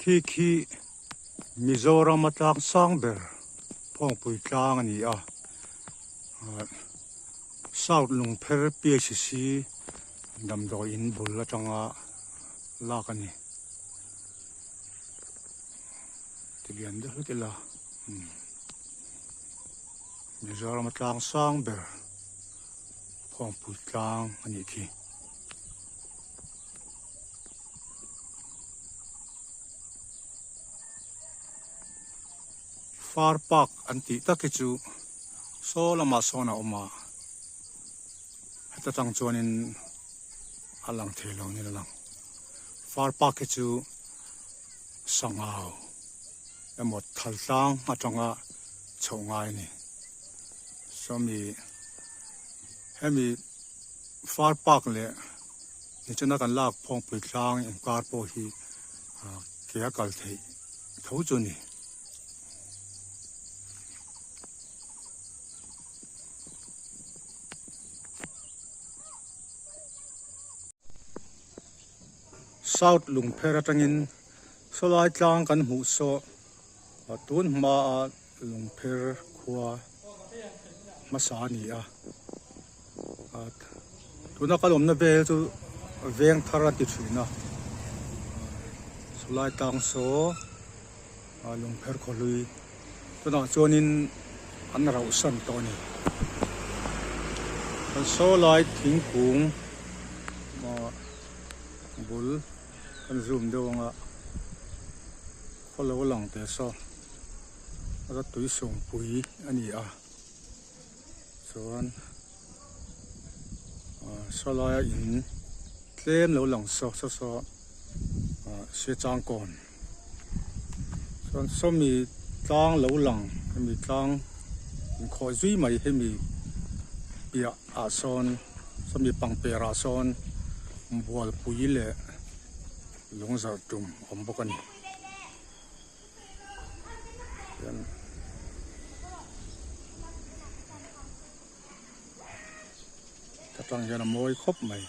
Khi khi Mizoram a tlang sang ber Phawngpui tlang a ni a, South Lungpher PHC damdawi in bul atanga lak a ni. Tilian deuh hlek ila umm Mizoram a tlang sang ber Phawngpui tlang a nih khi. Far park an tih tak hi chu saw lamah sawn a awm a, heta tang chuanin a lang thei lo niin a lang. Far park hi chu sangau emaw thal tlang atanga chhoh ngai a ni. Sawmi hemi far park leh nichina kan lak phawngpui tlang inkar pawh hi ke a kal theih tho chu a ni. South Lungpher atangin sawlai tlang kan hmuh saw tun hmaa Lungpher khua hmasa a ni a tuna ka lawmna vel chu veng thar a ti thin a sawlai tlang saw Lungpher khawhlui tunah chuanin an rauhsan tawh a ni kan sawlai thingkung bul kan zoom deuh anga khaw lo lang teh saw a tui sawmpui a ni a chuan sawlaia in tlem lo lang saw saw saw Siachangkawn chuan sawmi tlang lo lang hemi tlang inkhawh zui mai hemi piah ah sawn sawmi pangper ah sawn bualpui leh lungzarh tum a awm bawk a ni. Ka tang hian a mawi khawp mai.